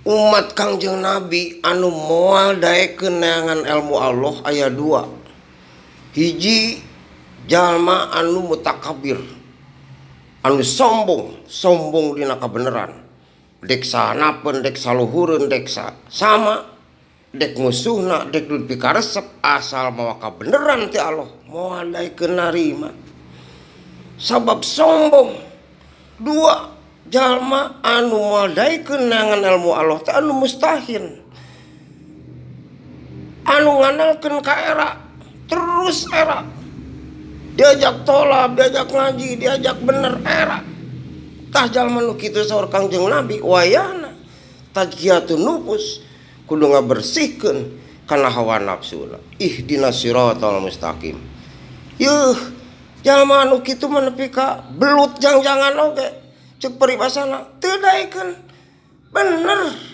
Umat Kangjeng Nabi anu moal daekeun neangan ilmu Allah aya dua. Hiji jalma anu mutakabir, anu sombong, sombong dina kabeneran. Dek sahanapeun, dek saluhureun, dek sama, dek musuhna, dek nu dipikaresep, asal mawa kabeneran ti Allah moal daekeun narima. Sabab sombong. Dua jalma anu moal daekeun neangan ilmu Allah teh anu mustahin, anu ngandalkeun ka era, terus era diajak tolab, diajak ngaji, diajak bener era. Tah jalma nu kitu saur Kangjeng Nabi wayahna tazkiyatun nufus, kudu ngabersihkeun kana hawa nafsuna. Ihdinas siratal mustaqim. Yeuh, jalma anu kitu mah nepi ka belut jangjangan oge, cek peribasana teu daekeun bener.